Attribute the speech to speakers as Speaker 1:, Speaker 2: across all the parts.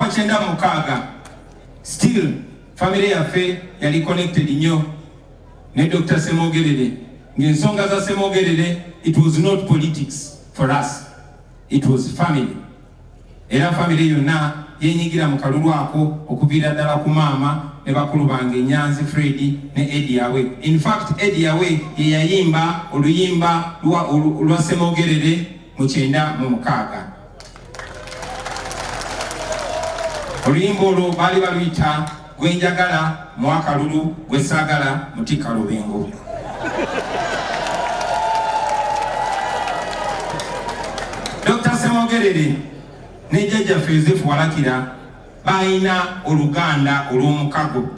Speaker 1: Kwa 96, still family yaffe yali connected nnyo ne Dr. Ssemogerere, ng'ensonga za Ssemogerere, it was not politics for us, it was family. Era family yonna yenyigira mu kalulu ako, okuviira ddala ku maama ne bakulu bange Nyanzi Fred ne Eddie Yawe. In fact, Eddie Yawe ye yayimba oluyimba lwa Ssemogerere mu 96. Oluyimba olwo baali baluyita "Gwenjagala muwakalulu, gwesaagala mutikka lubengo." Dr. Ssemogerere ne jjajjaffe Yosefu Walakira balina oluganda olw'omukago,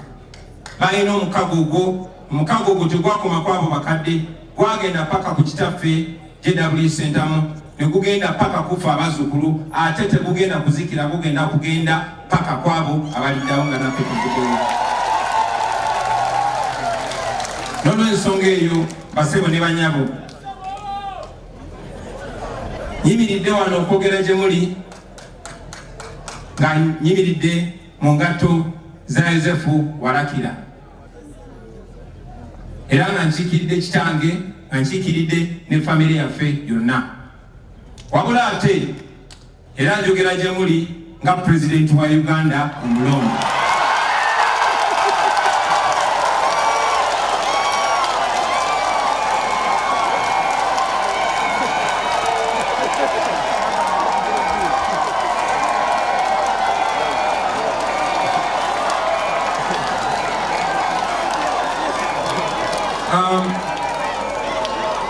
Speaker 1: balina omukago ogwo. Omukago ogwo tegwakoma ku abo bakadde, gwagenda paka ku kitaffe JW Sentamu, ne gugenda paka kufa abazzukulu, ate tegugenda kuzikira, gugenda kugenda paka kwabo abaliddawo nga naffe tuvuddewo. N'olwensonga eyo, basebo ne banyabo, nyimiridde wano okwogera gye muli nga nyimiridde mu ngatto za Yosefu Walakira, era nga nkiikiridde kitange, nga nkiikiridde ne famire yaffe yonna. Wabula ate era njogera gye muli nga pulezidenti wa Uganda omulonde.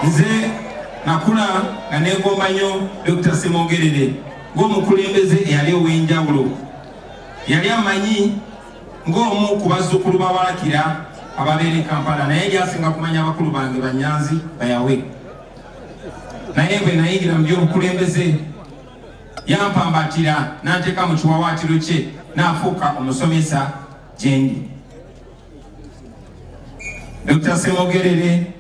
Speaker 1: Nze nakula nga negomba nnyo Dr. Ssemogerere ng'omukulembeze eyali ow'enjawulo. Yali amanyi ng'omu ku bazzukulu ba Walakira ababeera e Kampala, naye yali asinga kumanya abakulu bange Banyanzi Bayawe. Naye bwe nayingira mu by'obukulembeze, yampambatira n'anteeka mu kiwawaatiro kye, n'afuuka omusomesa gye ndi. Dr. Ssemogerere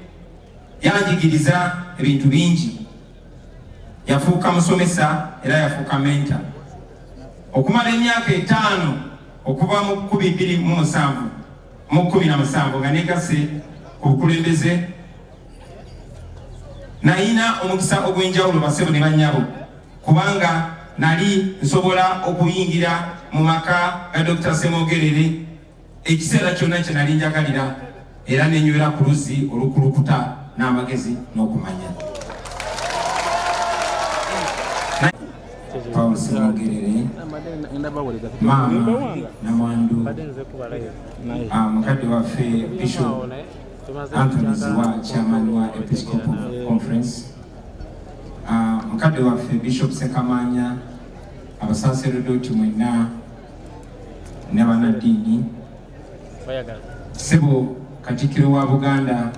Speaker 1: yanjigiriza ebintu bingi. Yafuuka musomesa era yafuuka mentor okumala emyaka 5, okuva mu 2007, mu 17 nga negase ku bukulembeze. Nayina omukisa ogw'enjawulo, basebo ne bannyabo, kubanga nali nsobola okuyingira mu maka ga Dr. Ssemogerere ekiseera kyonna kye nali njagalira, era nenywera ku luzzi olukulukuta n'amagezi n'okumanya. Paul Ssemogerere, maama namwandu, mukadde waffe Bishop Anthony Ziwa, chairman wa Episcopal Conference, mukadde waffe Bishop Sekamanya, abasaserodoti mwenna ne bannaddiini, sebo Katikkiro wa Buganda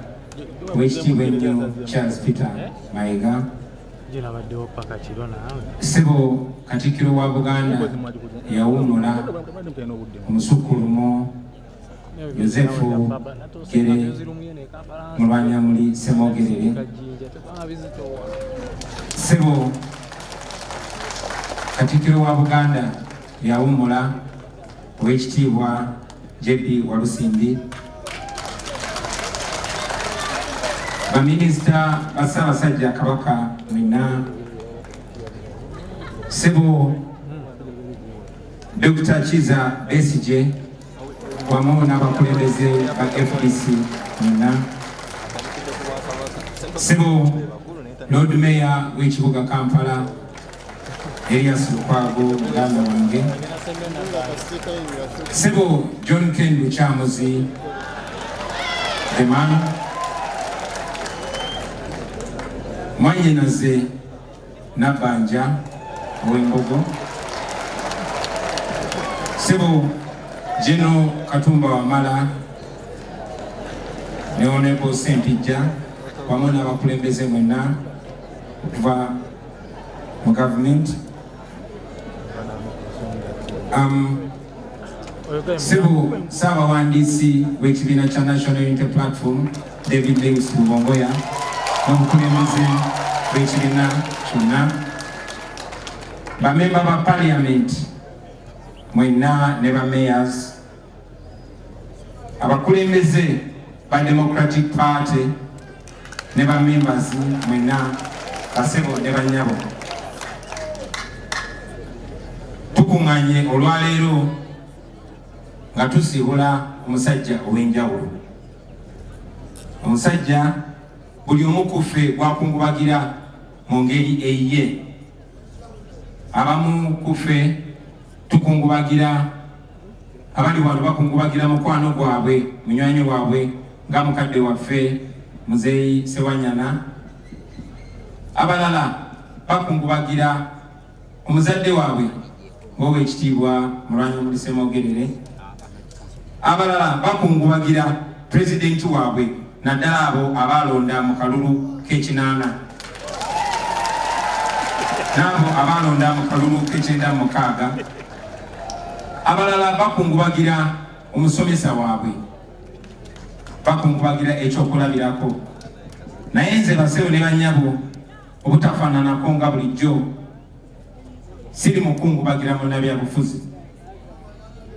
Speaker 1: w'ekitiibwa ennyo Charles Peter Mayiga, sebo Katikkiro wa Buganda eyawummula omusukkulumu Yosefu Gere Mulwanyamuli Ssemogerere, sebo Katikkiro wa Buganda eyawummula ow'ekitiibwa JB Walusimbi, baminisita ba Ssaabasajja Kabaka mwenna, sebo Dr. Kiza Besigye wamu n'abakulembeze ba FDC mwenna, sebo Lord Mayor w'ekibuga Kampala Erias Lukwago, muganda wange, sebo John Ken Lukyamuzi the man, mwannyinaze Nabbanja ow'Embogo, sebo General Katumba Wamala ne Honorable Sempijja wamu n'abakulembeze mwenna okuva mu gavumenti, sebo Ssaabawandiisi w'ekibiina kya National Unity Platform David Lewis Rubongoya n'obukulembeze bw'ekibiina kyonna, bamemba ba parliament. mwenna ne ba mayors, abakulembeze ba Democratic Party ne ba members mwenna, basebo ne bannyabo, tukuŋŋanye olwaleero nga tusiibula omusajja ow'enjawulo, omusajja buli omu ku ffe gwakungubagira mu ngeri eyiye. Abamu ku ffe tukungubagira, abali wano bakungubagira mukwano gwabwe, munywanyi waabwe, nga mukadde waffe Muzeeyi Sewanyana. Abalala bakungubagira omuzadde waabwe ng'owekitiibwa Mulwanyi Ssemwogerere. Abalala bakungubagira pulezidenti waabwe, naddala abo abaalonda mu kalulu k'ekinaana n'abo abaalonda mu kalulu k'ekyenda mu mukaaga. Abalala bakungubagira omusomesa waabwe, bakungubagira ekyokulabirako. Naye nze, basebo ne bannyabo, obutafaananako nga bulijjo, siri mukungubagira munnabyabufuzi,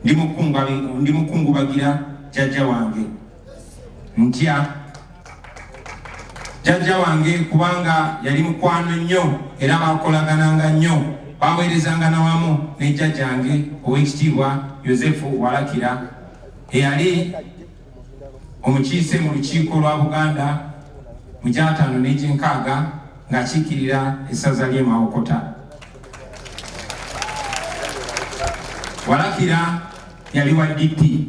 Speaker 1: ndi mukungubagira jjajja wange. Ntya jjajja wange kubanga yali mukwano nnyo era bakolagananga nnyo, baweerezanga nawamu ne jjajjange Oweekitiibwa Yosefu Walakira, eyali omukiise mu Lukiiko lwa Buganda mu gyataano n'egyenkaaga ng'akiikirira essaza ly'e Mawokota. Walakira yali wa DP.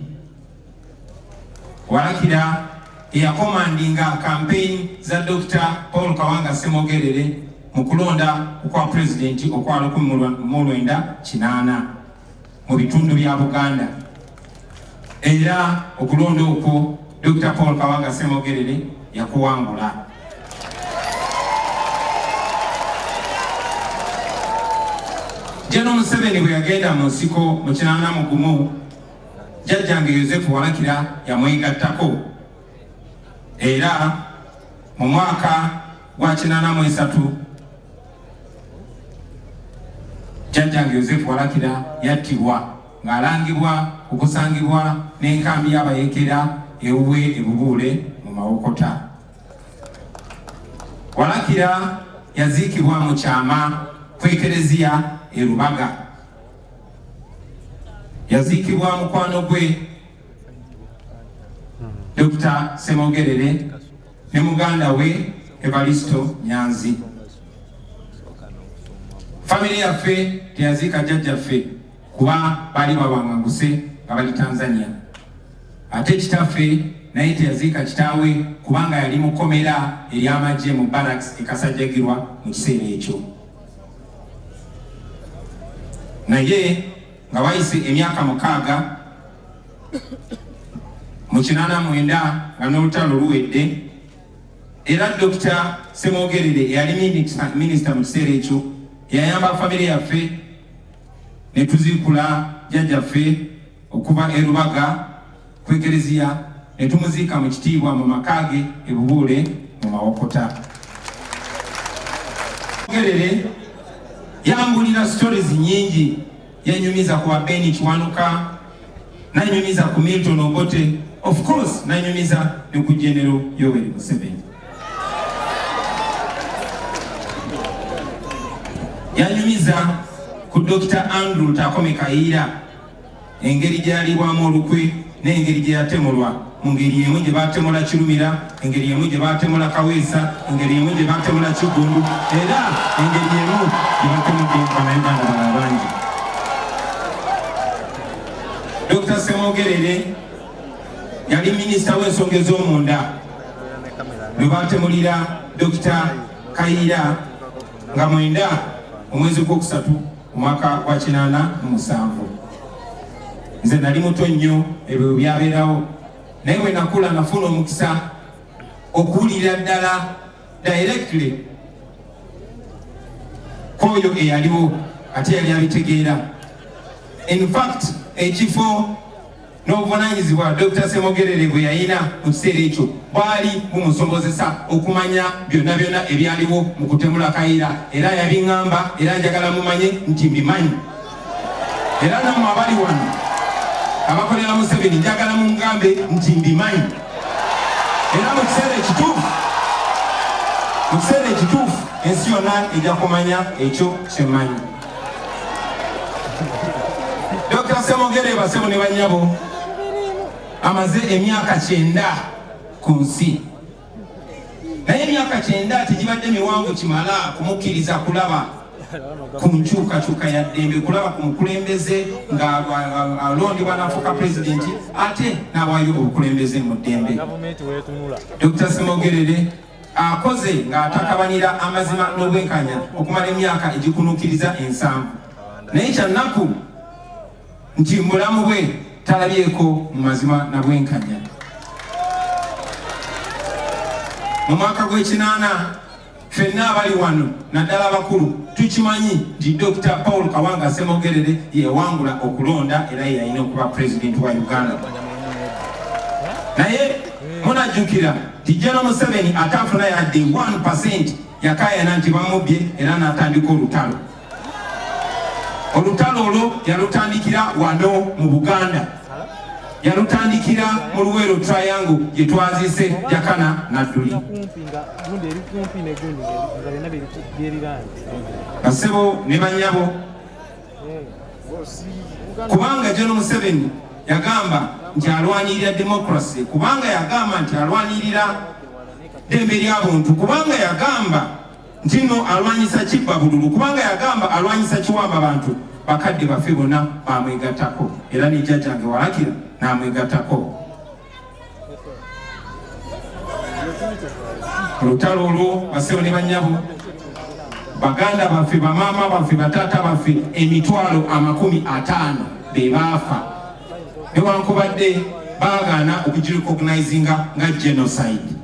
Speaker 1: Walakira eyakomandinga campaign za Dr Paul Kawanga Ssemogerere mu kulonda okwa pulezidenti okwa 1980 mu bitundu bya Buganda, era okulonda okwo Dr Paul Kawanga Ssemogerere yakuwangula. General Museveni bwe yagenda mu nsiko mu 81, jjajjange Yosefu Walakira yamwegattako, era mu mwaka gwa 83 jjajjange Yosefu Walakira yattibwa ng'alangibwa okusangibwa n'enkambi y'abayekera ewuwe ebubuule mu Mawokota. Walakira yaziikibwa mu kyama ku Ekereziya e Rubaga. Yaziikibwa mukwano gwe Dr Ssemogerere ne muganda we Evaristo Nyanzi. Famire yaffe teyaziika jjajjaffe kuba baali babanganguse nga bali Tanzania, ate kitaffe naye teyaziika kitaawe kubanga yali mukomera ery'amagye mu barracks e Kasajjagirwa mu kiseera ekyo. Naye nga wayise emyaka 6, mu 89, nga n'olutalo luwedde, era Dr Ssemogerere eyali minisita mu kiseera ekyo yayamba famire yaffe ne tuziikula jjajjaffe okuva e Rubaga ku Ekereziya ne tumuziika mu kitiibwa mu maka ge e Bubuule mu Mawokota. Gerere yambulira stories nyingi, yanyumiza ku Abeni Kiwanuka, nanyumiza ku Milton Obote, of course nanyumiza ne ku General Yoweri Museveni. Yanyumiza ku Dr Andrew Takome Kayiira, engeri gyalibwamu olukwe n'engeri gye yatemulwa, mu ngeri emu gye batemula Kirumira, engeri emu gye batemula Kaweesa, engeri emu gye batemula Kiggundu, era engeri emu gye batemudde Bannayuganda balala bangi. Dr Ssemogerere yali minisita w'ensonga ez'omunda lwe batemulira Dr Kayiira nga 9 omwezi 3 omwaka gwa 87. Nze nali muto nnyo ebyo byabeerawo, naye bwe nakula nafuna omukisa okuwulirira ddala directly kwoyo eyaliwo ate yali abitegeera. In fact, ekifo n'obuvunanyizibwa Dr Ssemogerere bwe yalina mu kiseera ekyo bwali bumusobozesa okumanya byonna byonna ebyaliwo mu kutemula Kayiira, era yabiŋŋamba, era njagala mumanye nti mbimanyi. Era nammwe abali wano abakolera Museveni, njagala mungambe nti mbimanyi. Era mu kiseera ekituufu, mu kiseera ekituufu ensi yonna ejja kumanya ekyo kyemmanyi. Dr. Ssemogerere, basebo ne bannyabo, amaze emyaka 90 ku nsi, naye emyaka 90 tegibadde miwanvu kimala kumukkiriza kulaba ku nkyukakyuka ya ddembe, kulaba ku mukulembeze ng'alondebwa n'afuuka pulezidenti ate n'awaayo obukulembeze mu ddembe. Dr. Ssemogerere akoze ng'atakabanira amazima n'obwenkanya okumala emyaka egikunuukiriza 70, naye kyannaku nti mu bulamu bwe talabyeko mu mazima na bwenkanya. Mu mwaka gw'enkinaana, ffenna abali wano naddala abakulu tukimanyi nti Dr. Paul Kawanga Ssemogerere yewangula okulonda era ye yalina okuba pulezidenti wa Uganda. Naye munajjukira nti General Museveni ataafuna yadde 1% yakaayana nti bamubbye era n'atandika olutalo. Olutalo olwo yalutandikira wano mu Buganda, yalutandikira mu Luweero Triangle gye twazise Jakana Nadduli. Basebo ne bannyabo, kubanga General Museveni yagamba nti alwanirira democracy, kubanga yagamba nti alwanirira ddembe ly'abuntu, kubanga yagamba nti nno alwanyisa kibba bululu, kubanga yagamba alwanyisa kiwamba bantu, bakadde baffe bonna bamwegattako era ne jjajjange Walakira n'amwegattako. Olutalo olwo, basebo ne bannyabo, baganda baffe, bamaama baffe, bataata baffe 500,000 be baafa, newankubadde baagaana okugirecognizinga nga genocide.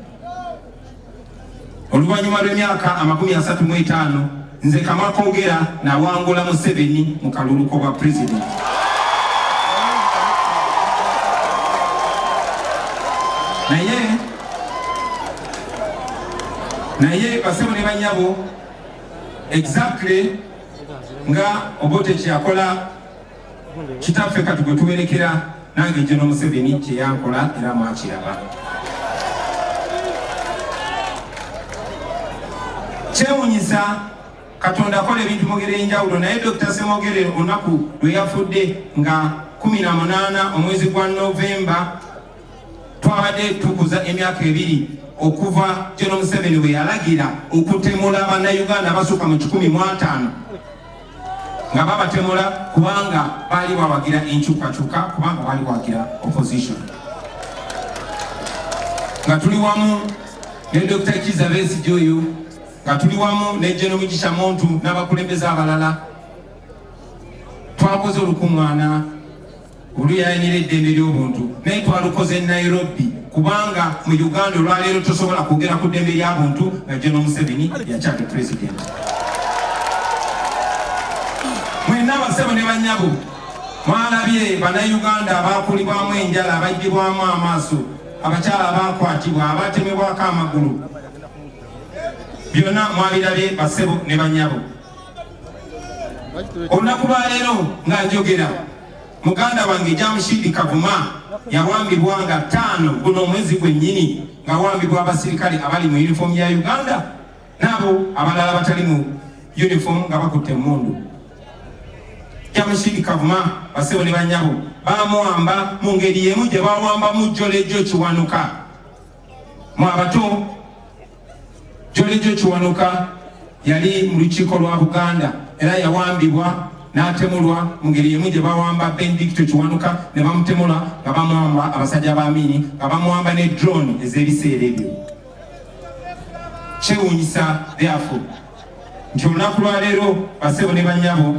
Speaker 1: Oluvannyuma lw'emyaka 35, nze Kamakogera nawangula Museveni mu kalulu k'obwa pulezidenti. Naye basebo ne bannyabo, exactly nga Obote kyeyakola kitaffe kati gwe tuberekera, nange General Museveni kyeyankola era mwakiraba. Kyewunyisa Katonda akola ebintu mu ngeri ey'enjawulo, naye Dr. Ssemogerere olunaku lwe yafudde nga 18 omwezi gwa Novemba, twabadde tukuza emyaka 2 okuva General Museveni bwe yalagira okutemula bannayuganda abasukka mu 150, nga babatemula kubanga baali bawagira enkyukakyuka, kubanga baali bawagira opposition. Nga tuli wamu ne Dr. Kizza Besigye oyo, nga tuli wamu ne General Mugisha Muntu n'abakulembeze abalala, twakoze olukuŋŋaana oluyayanira eddembe ly'obuntu, naye twalukoze Nairobi, kubanga mu Uganda olwaleero tosobola kwogera ku ddembe ly'abuntu nga General Museveni yakyali president. Mwenna abasebo ne bannyabo mwalabye bannayuganda abakulibwamu enjala, abaggyibwamu amaaso, abakyala abakwatibwa, abatemebwako amagulu, byonna mwabirabye basebo ne bannyabo. Olunaku lwaleero nga njogera, muganda wange Jamshidi Kavuma yawambibwa nga 5 guno omwezi gwennyini, ng'awambibwa abasirikale abali mu uniform ya Uganda n'abo abalala batali mu uniform nga bakutte emmundu. Jamshidi Kavuma, basebo ne bannyabo, bamuwamba mu ngeri y'emu gye bawambamu Jolejo Kiwanuka. Mu abato, Jolejo Kiwanuka yali mu lukiiko lwa Buganda era yawambibwa n'atemulwa mu ngeri y'emu gye bawamba Benedicto Kiwanuka ne bamutemula nga bamuwamba abasajja ba Amini, nga bamuwamba ne drone ez'ebiseera ebyo. Kyewuunyisa therefore nti olunaku lwaleero, basebo ne bannyabo,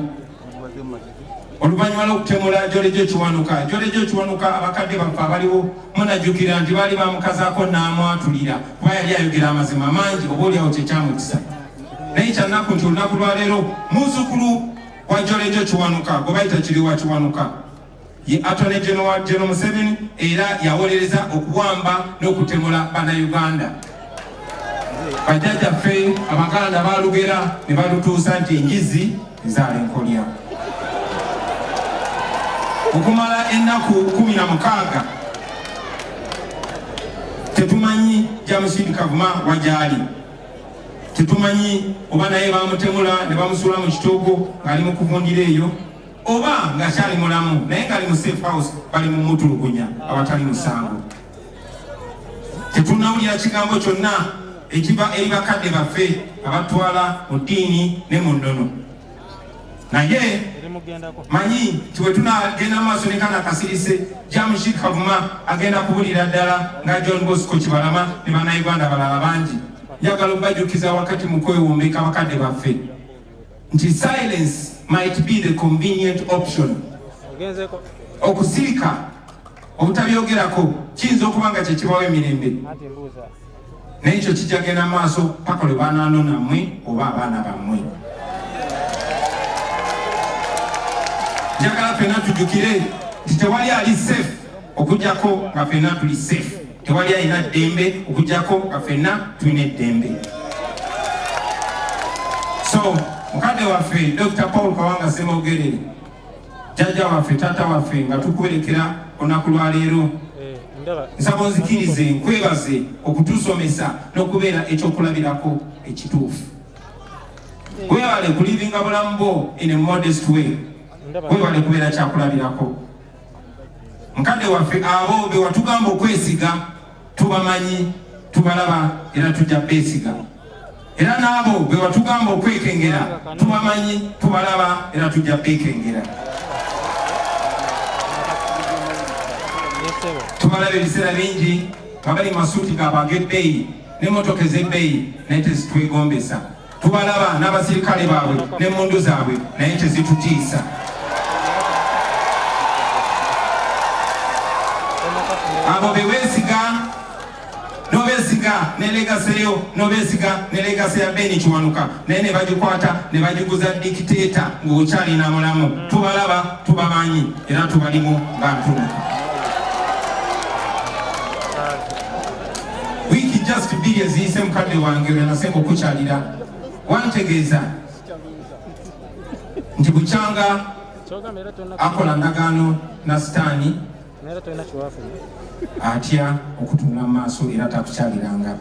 Speaker 1: oluvannyuma lw'okutemula Jolejo Kiwanuka, Jolejo Kiwanuka abakadde baffe abaliwo munajjukira nti baali bamukazaako n'amwatulira kuba yali ayogera amazima mangi, oba oliawo kyekyamukisa. Naye kyannaku nti olunaku lwaleero muzzukulu wa Jolejo Kiwanuka gwe bayita Kiriwa Kiwanuka ye Attorney General wa General Museveni era yawolereza okuwamba n'okutemula bannayuganda. Bajjajjaffe Abaganda balugera ne balutuusa nti enjizi ezaala enkolya. Okumala ennaku 16 tetumanyi Jamshid Kavuma wagyali, tetumanyi oba naye bamutemula ne bamusuula mu kitoogo ng'ali mu kuvundira eyo, oba ng'akyali mulamu naye ng'ali mu safe house bali mu mutulugunya awatali musango. Tetunnawulira kigambo kyonna ekiva eri bakadde baffe abatwala mu ddiini ne mu nnono, naye manyi nti bwe tunagenda mu maaso ne kana kasirise, Jamshid Kavuma agenda kubulira ddala nga John Bosco Kibalama ne bannayuganda balala bangi. Njagala okubajjukiza wakati mu kwewumbeka bakadde baffe nti silence might be the convenient option. Okusirika obutabyogerako kiyinza okuba nga kyekibawo emirembe, naye ekyo kijja genda maaso paka lwe banaanona mmwe oba abaana bammwe. Njagala ffenna tujjukire nti tewali ali safe okuggyako nga ffenna tuli safe, tewali alina ddembe okuggyako nga ffenna tulina eddembe. So mukadde waffe Dr. Paul Kawanga Ssemogerere, jjajja waffe, taata waffe, nga tukwerekera olunaku lwa leero, nsaba onzikirize nkwebaze okutusomesa n'okubeera ekyokulabirako ekituufu. Webale kulivinga bulamu bwo in a modest way, webale kubeera kyakulabirako. Mukadde waffe, abo be watugamba okwesiga tubamanyi, tubalaba era tujja beesiga, era n'abo be watugamba okwekengera tubamanyi, tubalaba era tujja beekengera. Tubalaba ebiseera bingi nga bali masuuti gaabwe ag'ebbeeyi n'emmotoka ez'ebbeeyi, naye tezitwegombesa. Tubalaba n'abasirikale baabwe n'emmundu zaabwe, naye tezitutiisa. Abo be weesiga n'obeesiga ne legacy yo, n'obeesiga ne legacy ya Beni Kiwanuka, naye ne bagikwata ne bagiguza dictator ng'okyalina mulamu. Tubalaba, tubamanyi era tubalimu nga ntunuka. Wiiki just 2 eziyise, mukadde wange, lwe nasemba okukyalira, wantegeeza nti bukyanga akola ndagaano na sitaani atya okutunula mu maaso era takukyaliranga,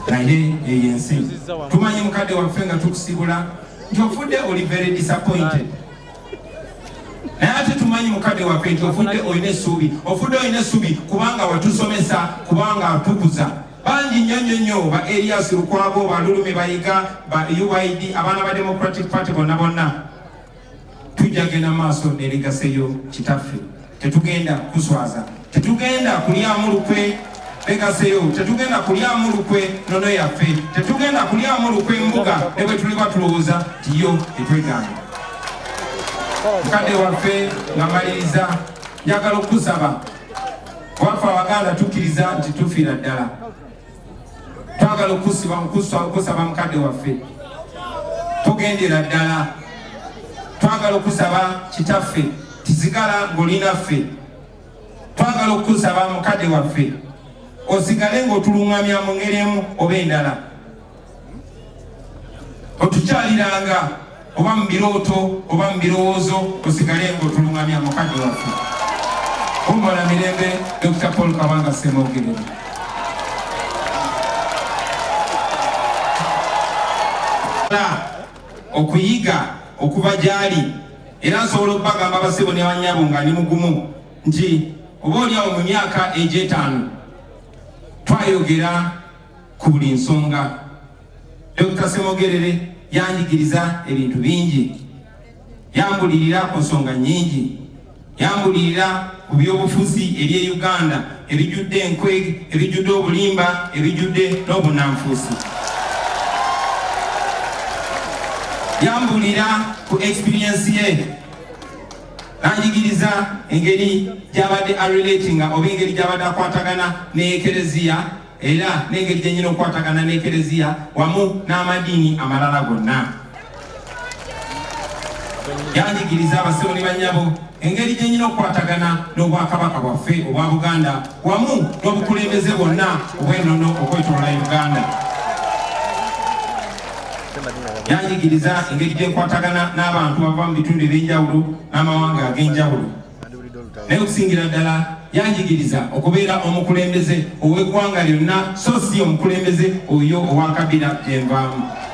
Speaker 1: naye eyo ensi. Tumanyi mukadde waffe nga tukusibula nti ofudde oli very disappointed, naye ate tumanyi mukadde waffe nti ofudde olina essuubi, ofudde olina essuubi kubanga watusomesa, kubanga atukuza bangi nnyo nnyo nnyo, ba Erias Lukwago, ba Lulume Bayiga, ba UYD, abaana ba Democratic Party bonna bonna. Tujja genda maaso ne legacy yo kitaffe, tetugenda kuswaza, tetugenda kulyamu lukwe legacy yo, tetugenda kulyamu lukwe nono yaffe, tetugenda kulyamu lukwe mbuga ne bwe tuliba tulowooza nti yo etwegaana. Mukadde waffe, nga maliriza, njagala okukusaba. Waffe Abaganda tukkiriza nti tufiira ddala. Twagala okusaba mukadde waffe, tugendera ddala. Twagala okusaba kitaffe, tisigala ng'olinaffe. Twagala okukusaba mukadde waffe, osigale ng'otuluŋŋamya mu ngeri emu oba endala, otukyaliranga oba mu birooto oba mu birowoozo, osigale ng'otuluŋŋamya mukadde waffe. Wummula mirembe, Dr. Paul Kawanga Ssemogerere. Okuyiga okuva gy'ali, era nsobola okubagamba abasebo ne bannyabo nga ndi mugumu nti oba oliawo mu myaka egy'etaano twayogera ku buli nsonga. Dr. Ssemogerere yanjigiriza ebintu bingi, yambulirira ku nsonga nnyingi, yambulirira ku byobufuzi eby'e Uganda ebijjudde enkwe, ebijjudde obulimba, ebijjudde n'obunanfuusi. Yambulira ku experience ye, nanjigiriza engeri gy'abadde arelatinga oba engeri gy'abadde akwatagana ne ekereziya, era n'engeri gye nyina okukwatagana n'ekereziya wamu n'amadiini amalala gonna. Yanjigiriza, abasebo ne bannyabo, engeri gye nyina okukwatagana n'obwakabaka bwaffe obwa Buganda wamu n'obukulembeze bwonna obw'ennono okwetoloola Uganda. Yanjigiriza engeri gyenkwatagana n'abantu bava mu bitundu ebyenjawulo n'amawanga ag'enjawulo. Naye okusingira ddala yanjigiriza okubeera omukulembeze ow'eggwanga lyonna, so si omukulembeze oyo owakabira gyenvaamu.